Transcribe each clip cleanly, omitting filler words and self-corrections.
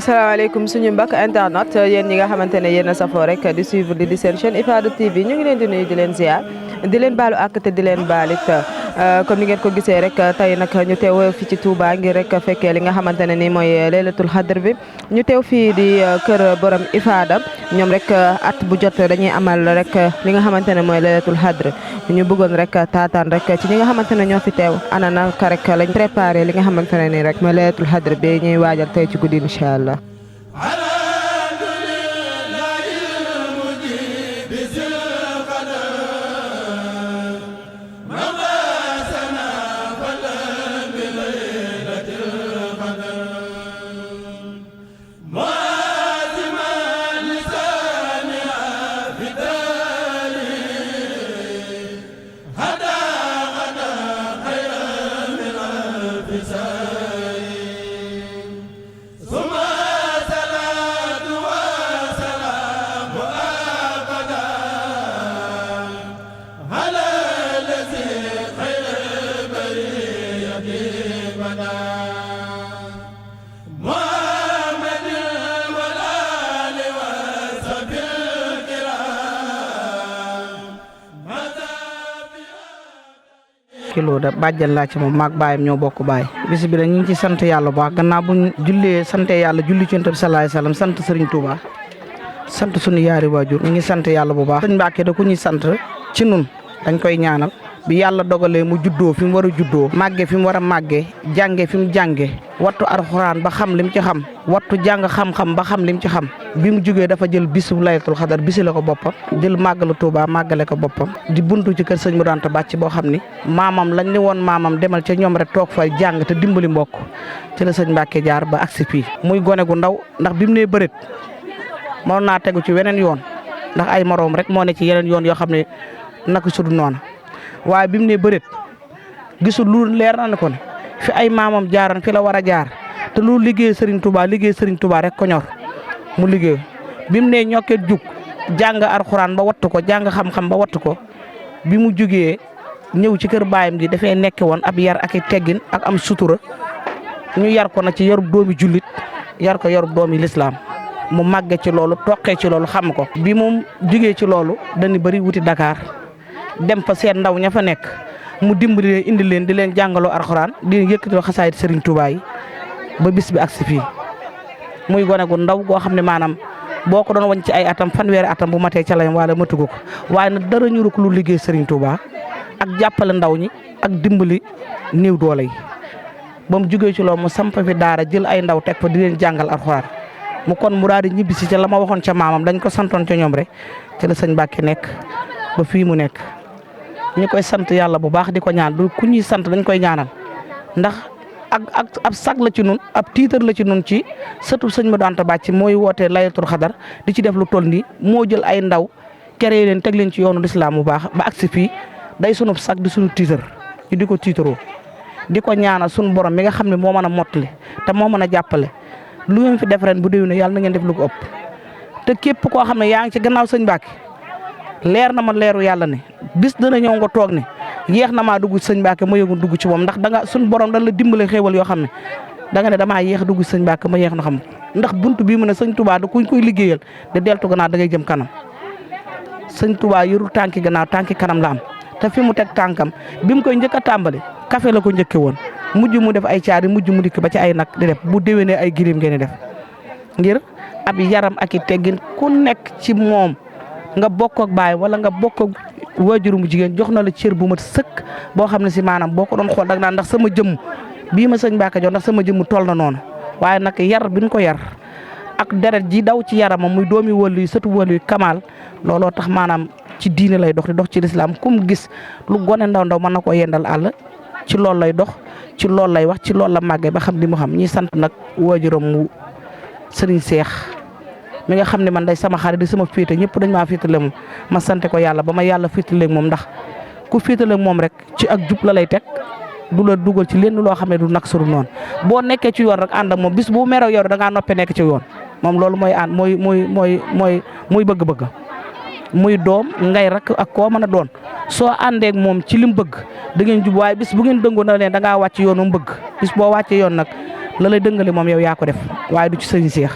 asalaamaaleykum suñu mbokk internet yéen ñi nga xamante ne yéen a safoo rek di suivre di seen chaîne Ifada TV ñu ngi leen di nuyu di leen ziar di leen baalu àq te di leen baalit comme ni ngeen ko gisee rek tey nag ñu teew fi ci Touba ngir rek fekkee li nga xamante ne ni mooy laylatul xadr bi ñu teew fii di kër borom Ifada ñoom rek at bu jot dañuy amal rek li nga xamante ne mooy laylatul xadr ñu bëggoon rek taataan rek ci ñi nga xamante ne ñoo fi teew ana naka rek lañ préparé li nga xamante ne ni rek mooy laylatul xadr bi ñuy waajal tey ci guddi incha allah. kilo da bàjjan laa ci moom maag baayam ñoo bokk baay bis bi nag ñu ngi ci sant yàlla bu baax gannaaw buñ jullee sante yàlla julli ci Yonent bi sallallahu alayhi wasallam sant Serigne Touba sant sunu yaari waajur ñu ngi sant yàlla bu baax. Sëñ Mbàkke da ku ñuy sant ci nun dañ koy ñaanal bi yàlla dogalee mu juddoo fi mu war a juddoo màggee fi mu war a màggee jàngee fi mu jàngee wattu alxuraan ba xam lim ci xam wattu jàng xam-xam ba xam lim ci xam bi mu jógee dafa jël bisu laylatul xadar bisi la ko boppam jël màggalu Touba màggale ko boppam di buntu ci kër sëñ Modou Anta Bàcc boo xam ni maamam lañ ni woon maamam demal ca ñoom rek toog fa jàng te dimbali mbokk ci la sëñ Mbàkke jaar ba agsi fii muy gone gu ndaw ndax bi mu nee bëreet moo naa tegu ci weneen yoon ndax ay moroom rek moo ne ci yeneen yoon yoo xam ne naka sudu noona waaye bi mu nee bëreet gisul lu leer na ne ko ne fi ay maamam jaaroon fi la war a jaar te lu liggéey Serigne Touba rek ko ñor mu liggéey bi mu nee ñokkee jug jàng alxuraan ba wattu ko jàng xam-xam ba wattu ko bi mu jugee ñëw ci kër baayam gi dafay nekk woon ab yar ak i teggin ak am sutura ñu yar ko na ci yarub doomi jullit yar ko yarub doomi lislaam mu màgge ci loolu toqee ci loolu xam ko bi mu jugee ci loolu dañu bëri wuti Dakar dem fa seen ndaw ña fa nekk mu dimbali leen indi leen di leen jàngaloo alxuraan di yëkkatoo xasaayit Serigne Touba yi ba bis bi agsi fii muy gone gu ndaw goo xam ne maanaam boo ko doon wañ ci ay atam fanweeri atam bu matee ca layam wala matugu ko waaye nag dara ñu rek lu liggéey Serigne Touba ak jàppale ndaw ñi ak dimbali néew doole yi ba mu jugee ci loolu mu samp fi daara jël ay ndaw teg fa di leen jàngal alxuraan mu kon mu daal di ñibbisi ca la ma waxoon ca maamam dañ ko santoon ca ñoom rek ca la sëñ Mbàkke nekk ba fii mu nekk ñu koy sant yàlla bu baax di ko ñaan du ku ñuy sant dañ koy ñaanal ndax ak ab sag la ci nun ab tiitar la ci nun ci sëtu sëñ Modou Anta Bàcc mooy wootee laylatul xadar di ci def lu toll nii moo jël ay ndaw kere leen teg leen ci yoonu lislaam bu baax ba agsi fii day sunu sag di sunu tiitar ñu di ko tiitaroo di ko ñaanal sunu borom mi nga xam ne moo mën a mottali te moo mën a jàppale lu ngeen fi def ren bu déwénee yàlla na ngeen def lu ko ëpp te képp koo xam ne yaa ngi ci gannaaw sëñ Mbàkke leer na ma leeru yàlla ne bis dana ñëw nga toog ne yéex na maa dugg ci sëñ Mbàkke ma yëgul dugg ci moom ndax danga suñ borom dañ la dimbale xéewal yoo xam ne danga ne damaa yéex dugg ci sëñ Mbàkke ma yéex na xam ndax buntu bii mu ne sëñ Touba da kuñ koy liggéeyal de deltu gannaaw da ngay jëm kanam sëñ Touba yorul tànki gannaaw tànki kanam la am te fi mu teg tànkam bi mu koy njëkk a tàmbali café la ko njëkke woon mujj mu def ay caari mujj mu dikk ba ci ay nag di def bu déwénee ay girim ngeen di def ngir ab yaram ak i teggin ku nekk ci moom nga bokk ak baay wala nga bokk ak waajuru mu jigéen jox na la cër bu mat sëkk boo xam ne si maanaam boo ko doon xool dag naan ndax sama jëmm bii ma sëñ Mbàkke jox ndax sama jëmm toll na noonu waaye nag yar bi ñu ko yar ak deret ji daw ci yaramam muy doomi wàllu yi sëtu wàllu yi kamaal looloo tax maanaam ci diine lay dox di dox ci lislaam kum gis lu gone ndaw ndaw mën na ko yendal àll ci loolu lay dox ci loolu lay wax ci loolu la màggee ba xam li mu xam ñi sant nag waajuram mu Serigne Cheikh mi nga xam ne man day sama xarit di sama féete ñëpp dañ maa féetale moom ma sante ko yàlla ba ma yàlla féetale moom ndax ku féetale moom rek ci ak jub la lay teg du la dugal ci lenn loo xam ne du nag suru noonu boo nekkee ci yoon rek ànd ak moom bis bu merew yow da ngaa noppee nekk ci yoon moom loolu mooy ànd mooy bëgg-bëgg muy doom ngay rak ak koo mën a doon soo àndeek moom ci lim bëgg da ngeen jub waaye bis bu ngeen dëngoo na leen da ngaa wàcc yoonu bëgg bis boo wàccee yoon nag la lay dëngale moom yow yaa ko def waaye du ci sëñ Cheikh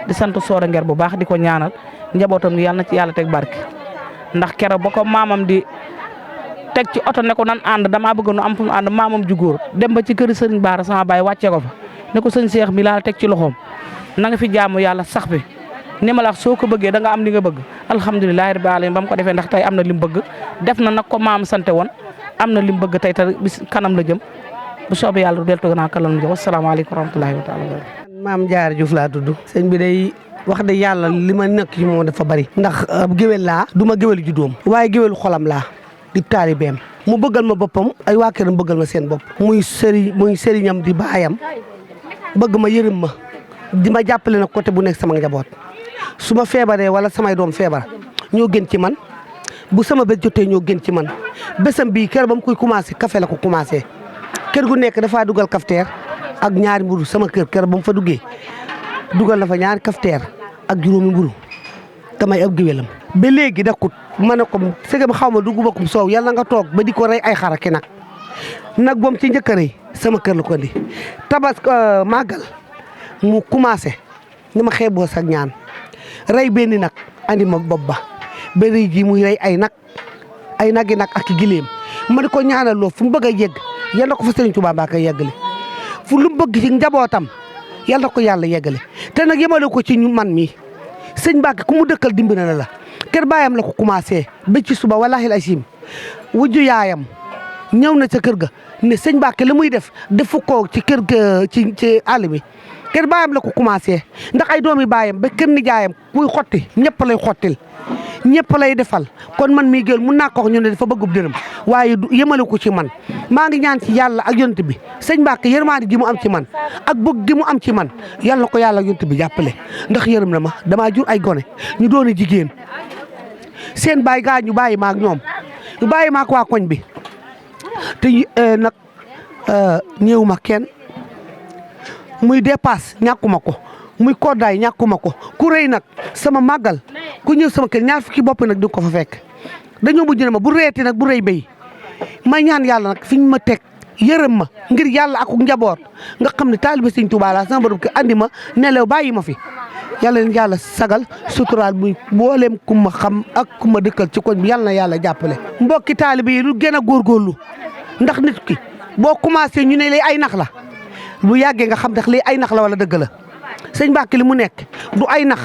di sant Soora Nger bu baax di ko ñaanal njabootam gi yàlla na ci yàlla teg barke ndax keroog ba ko maamam di teg ci oto ne ko nan ànd damaa bëgg nu am fu mu ànd maamam ju góor dem ba ci kër sëñ Baara sama baay wàcce ko fa ne ko sëñ Cheikh mi laa teg ci loxoom na nga fi jaamu yàlla sax bi ni ma la wax soo ko bëggee da nga am li nga bëgg alhamdulilah rabbil alamin ba mu ko defee ndax tey am na li mu bëgg def na nag ko maam sante woon am na li mu bëgg tey te bis kanam la jëm bu soobee yàlla du deltu naa kanam la jëm wasalaamaaleykum wa rahmatulahi wa taala. maam Diarra Diouf laa tudd. sëñ bi day wax de yàlla li ma nekk ci moom dafa bari. ndax géwél laa du ma géwél ju doom waaye géwélu xolam laa di taalibeem mu bëggal ma boppam ay waa këram bëggal ma seen bopp muy sëriñam di baayam bëgg ma yërëm ma di ma jàppale nag côté bu nekk sama njaboot su ma feebaree wala samay doom feebar ñoo gën ci man bu sama bés jotee ñoo gën ci man bésam bii kër ba mu koy commencé café la ko commencé kër gu nekk dafaa dugal cafetière ak ñaari mburu sama kër ba mu fa duggee dugal na fa ñaari cafetière ak juróomi mburu damay ab géwélam ba léegi dakut ma ne ko sëgam xaw ma dugg bokkum soow yàlla nga toog ba di ko rey ay xaraki nag boom ci njëkk a rëy sama kër la ko indi màggal mu commencé ni ma xeeboo sax ñaan rey benn nag andi ma bopp ba rëy ji muy rey ay nagi nag ak gileem ma di ko ñaanal loo fu mu bëgg a yegg yal na ko fa Sëriñ Tuubaa mbaa koy yeggale fu lu mu bëgg ci njabootam yal na ko yàlla yeggale te nag yemale ko ci ñu man mi sëñ Mbàkke ku mu dëkkal dimbali na la kër baayam la ko commencé ba ci suba wallaahi asim wujju yaayam ñëw na ca kër ga ne sëñ Mbàkke la muy def defu ko ci kër ga ci àll bi kër baayam la ko commencé ndax ay doomi baayam ba kër nijaayam kuy xotti ñëpp lay xottil ñëpp lay defal kon man mii gël mun naa ko wax ñu ne dafa bëggub dërëm waaye yemale ko ci man maa ngi ñaan ci yàlla ak yonent bi sëñ Mbàkke yërmaande gi mu am ci man ak bëgg gi mu am ci man yàlla na ko yàlla ak yonent bi jàppale ndax yërëm na ma damaa jur ay gone ñu doon jigéen seen baay gaa ñu bàyyi ma ak ñoom ñu bàyyi ma ak waa koñ bi te nag ñëw ma kenn muy dépasse ñàkkuma ko muy koddaay ñàkkuma ko ku rëy nag sama màggal ku ñëw sama kër ñaar fukki bopp nag di ko fa fekk dañoo mujj ne ma bu reeti nag bu rëy béy may ñaan yàlla nag fi ñu ma teg yërëm ma ngir yàlla ak njaboot nga xam ne taalibe Sëñ Tuubaa laa sama borom ki andi ma nelew bàyyi ma fi yàlla leen yàlla sagal suturaal muy mbooleem ku ma xam ak ku ma dëkkal ci koñ bi yàlla na yàlla jàppale mbokki taalibe yi lu gën a góorgóorlu ndax nit ki boo commencé ñu ne lay ay nax la bu yàggee nga xam ndax lii ay nax la wala dëgg la sëñ Mbàkke li mu nekk du ay nax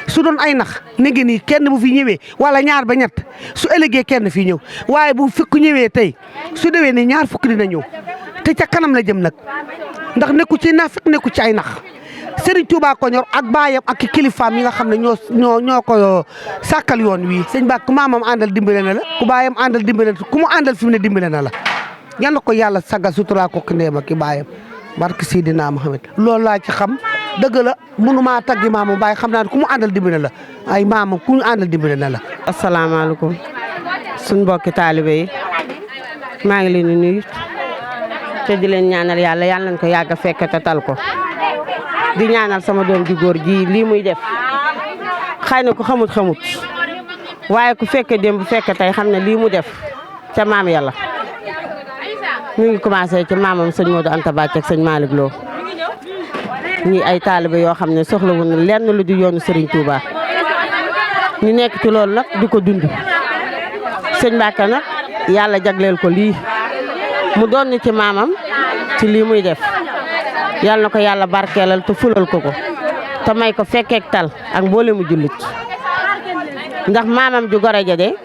su doon ay nax ne ngi nii kenn bu fi ñëwee wala ñaar ba ñett su ëllëgee kenn fii ñëw waaye bu fukk ñëwee tey su dewee ne ñaar fukk dina ñëw te ca kanam la jëm nag ndax nekku ci nax nekku ci ay nax Serigne Touba ko ñor ak baayam ak kilifaam yi nga xam ne ñoo ko sàkkal yoon wii sëñ Mbàkke maamam àndal dimbale na la ku baayam àndal dimbale na ku mu àndal fi mu ne dimbale na la yal na ko yàlla sagal sutura ko ndeem ak baayam barke Sidina Muhammad loolu laa ci xam dëgg la mënumaa taggi maamu baay xam naa ne ku mu àndal dimbale la ay maamam ku ñu àndal dimbale na la. asalaamaaleykum suñ mbokki taalibe yi maa ngi leen di nuyu te di leen ñaanal yàlla nañ ko yàgg a fekk te tal ko di ñaanal sama doom ju góor ji lii muy def xëy na ku xamut waaye ku fekke démb bu fekke tey xam ne lii mu def ca maam yàlla ñu ngi commencé ci maamam sëñ Modou Anta Bàcc ak sëñ Malick Lo ñi ay taalibe yoo xam ne soxlawul na lenn lu di yoonu Serigne Touba ñu nekk ci loolu nag di ko dund sëñ Mbàkke nag yàlla jagleel ko lii mu doon ci maamam ci lii muy def yàlla na ko yàlla barkeelal te fulal ko te may ko fekkeek tal ak mboole mu jullit ndax maamam ju gore ja de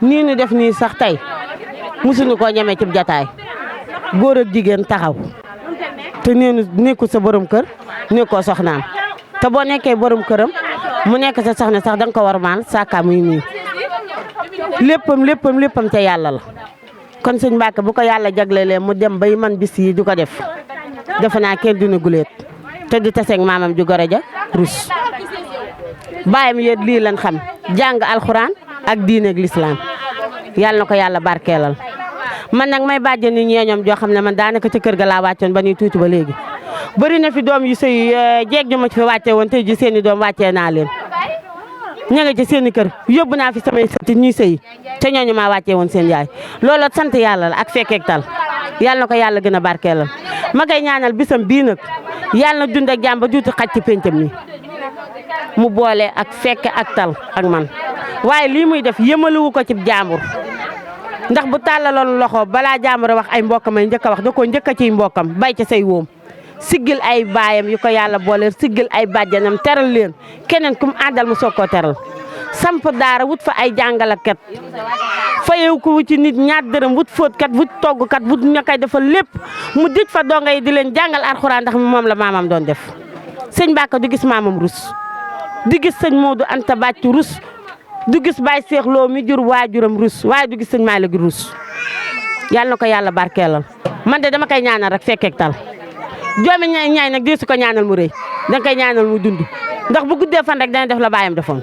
nii ñu def nii sax tey musuñu koo ñeme ci jataay góor ak jigéen taxaw te neenu nekkul sa borom kër nekkoo soxnaam te boo nekkee borom këram mu nekk sa soxna sax danga ko war maan sàkkaa muy nii léppam te yàlla la kon sëñ Mbàkke bu ko yàlla jaglelee mu dem bay man bis yi du ko def defe naa kenn dina guleet te di taseeg maamam ju gore ja rus baayam yéet lii lan xam jàng alxuraan ak diine ak lislaam yàlla na ko yàlla barkeelal man nag may bàjjen ni ñeeñoom joo xam ne man daanaka ca kër ga laa wàccoon ba ñuy tuuti ba léegi bëri na fi doom yu sëy jeeg ñu ma ci fi wàccee woon tey ji seeni doom wàccee naa leen ña nga ci seeni kër yóbbu naa fi samay sëti ñuy sëy te ñooñu maa wàccee woon seen yaay loolu sant yàlla la ak fekkeek tal yàlla na ko yàlla gën a barkeelal ma koy ñaanal bisam bii nag yàlla na dund ak jàmm ba duuti xaj ci péncam ni mu boole ak fekke ak tal ak man waaye lii muy def yëmaliwu ko ci jàmbur ndax bu tàllaloon loxo balaa jàmbur a wax ay mbokkam ay njëkk a wax da koo njëkk a ciy mbokkam bay ca say wóom siggil ay baayam yu ko yàlla booleel siggil ay bàjjanam teral leen keneen kum àndal mu soog koo teral samp daara wut fa ay jàngalakat fayew ko wu ci nit ñaar dërëm wut fóotkat wut toggkat wut ña koy defal lépp mu dij fa donga yi di leen jàngal alxuraan ndax moom la maamam doon def sëñ Mbàkke du gis maamam rus di gis sëñ Modou Anta Bàcc rus du gis Baye Cheikh Lo mi jur waajuram rus waaye du gis sëñ Malick rus yàlla na ko yàlla barkeelal man de dama koy ñaanal rek fekkeek tal joomi ñaay nag di su ko ñaanal mu rëy danga koy ñaanal mu dund ndax bu guddee fan rek dana def la baayam defoon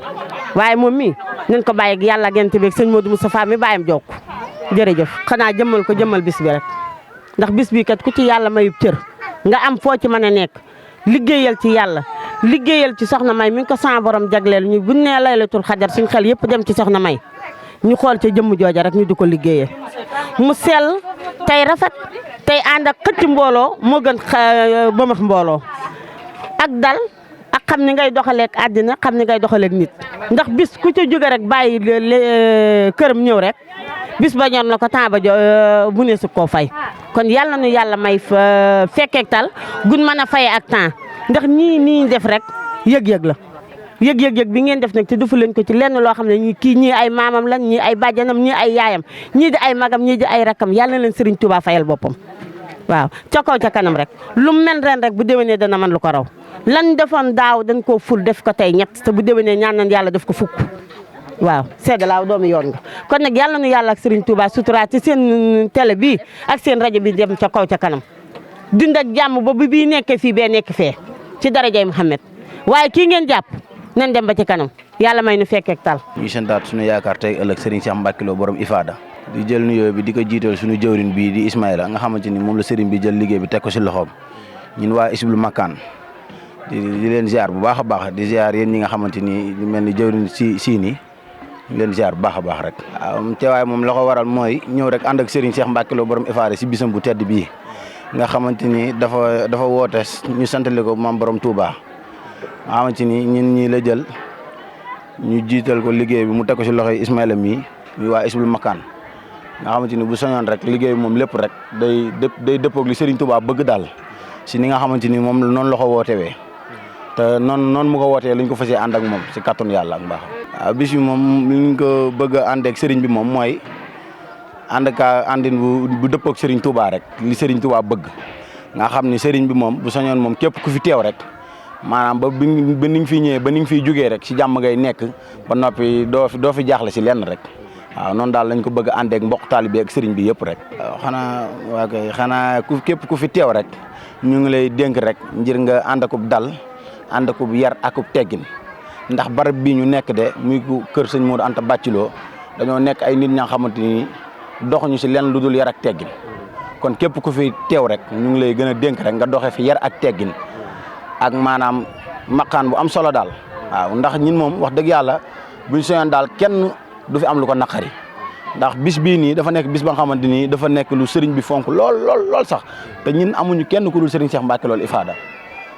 waaye moom mii nañ ko bàyyi ak yàlla ak yonent bi ak sëñ Modou Moustapha mi baayam jokk jërëjëf xanaa jëmmal ko jëmmal bis bi rek ndax bis bi kat ku ci yàlla mayub cër nga am foo ci mën a nekk liggéeyal ci yàlla liggéeyal ci soxna May mi ngi ko sama borom jagleel ñu buñ nee laylatul xadar suñ xel yëpp dem ci soxna May ñu xool ca jëmm jooja rek ñu di ko liggéeyee mu sell tey rafet tey ànd ak xëcc mbooloo moo gën bëmax mbooloo ak dal ak xam ni ngay doxaleek àddina xam ni ngay doxaleek nit ndax bis ku ca jóge rek bàyyi këram ñëw rek bis ba ñor na ko temps ba bu ne su koo fay kon yàlla nu yàlla may fekkeek tal gun mën a faye ak temps ndax nii def rek yëg-yëg la yëg bi ngeen def nag te defu leen ko ci lenn loo xam ne ñii ay maamam lan ñii ay bàjjanam ñii ay yaayam ñii di ay magam ñii di ay rakkam yàlla na leen Serigne Touba fayal boppam waaw ca kaw ca kanam rek lu mel ren rek bu déwénee dana man lu ko raw lan defoon daaw dañ koo ful def ko tey ñett te bu déwénee ñaan nañ yàlla def ko fukk waaw sedd laaw doomu yoon nga kon nag yàlla nu yàlla ak Serigne Touba sutura ci seen télé bi ak seen rajo bi dem ca kaw ca kanam dund ak jàmm ba bii nekkee fii bee nekk fee ci darajay Muhammad waaye kii ngeen jàpp nañ dem ba ci kanam yàlla may nu fekkeek tal ñu santaat suñu yaakaar tey ëllëg Serigne Cheikh Mbacke Lo borom Ifada di jël nuyoo bi di ko jiital suñu jëwrin bii di Ismaïla nga xamante ni moom la Serigne bi jël liggéey bi teg ko si loxoom ñun waa Hizbul Makan di leen ziar bu baax a baax di ziar yéen ñi nga xamante ni mel ni jëwrin sii nii ñu leen ziar bu baax a baax rek. waaw teewaay moom la ko waral mooy ñëw rek ànd ak Serigne Cheikh Mbacke Lo borom Ifada si bisam bu tedd bii nga xamante ni dafa woote ñu santale ko maam borom Touba nga xamante ni ñun ñii la jël ñu jiital ko liggéey bi mu teg ko si loxoy Ismaïla mii muy waa Hizbul Makan nga xamante ni bu soñoon rek liggéey bi moom lépp rek day dëppoog li Serigne Touba bëgg daal si ni nga xamante ni moom noonu la ko wootewee te noonu mu ko wootee lañ ko fasee ànd ak moom si kàttanu yàlla ak mbaaxam. waaw bis bi moom li ñu ko bëgg a ànd ak Serigne bi moom mooy àndin bu dëppoog Serigne Touba rek li Serigne Touba bëgg nga xam ni Serigne bi moom bu soñoon moom képp ku fi teew rek maanaam ba ni nga fiy ñëwee ba ni nga fiy jugee rek si jàmm ngay nekk ba noppi doo fi jaaxle si lenn rek. waaw noonu daal lañ ko bëgg a àndee ak mbokk taalibe ak sëriñ bi yëpp rek. waaw xanaa képp ku fi teew rek ñu ngi lay dénk rek ngir nga ànd akub dal ànd akub yar akub teggin ndax barab bii ñu nekk de muy kër sëñ Modou Anta Bàcc Lo dañoo nekk ay nit ñaa xamante ni doxuñu si lenn lu dul yar ak teggin kon képp ku fi teew rek ñu ngi lay gën a dénk rek nga doxee fi yar ak teggin ak maanaam maqaan bu am solo daal. waaw ndax ñun moom wax dëgg yàlla buñ soñoon daal kenn du fi am lu ko naqari ndax bis bii nii dafa nekk bis ba nga xamante ni dafa nekk lu sëriñ bi fonk lool sax te ñun amuñu kenn ku dul sëriñ Cheikh Mbacke Lo Ifada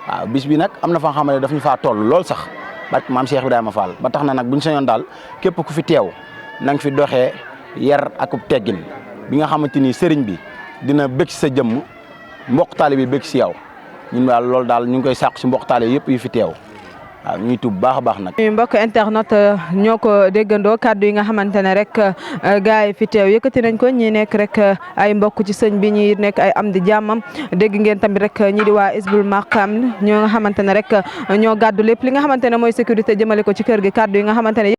waaw bis bi nag am na fa nga xam ne daf ñu faa toll lool sax barke maam Cheikh Ibrahima Fall ba tax na nag buñ sañoon daal képp ku fi teew na nga fi doxee yar akub teggin bi nga xamante ni sëriñ bi dina bëgg si sa jëmm mbokk taale bi bëgg si yow ñun daal loolu daal ñu ngi koy sàq si mbokk taale yëpp yu fi teew. waaw ñuy tuub baax a baax nag. mbokk internet ñoo ko déggandoo kàddu yi nga xamante ne rek gars yi fi teew yëkkati nañ ko ñi nekk rek ay mbokk ci sëñ bi ñi nekk ay am di jàmmam dégg ngeen tamit rek ñi di waa Hizbul Makan ñoo nga xamante ne rek ñoo gàddu lépp li nga xamante ne mooy sécurité jëmale ko ci kër gi kàddu yi nga xamante ne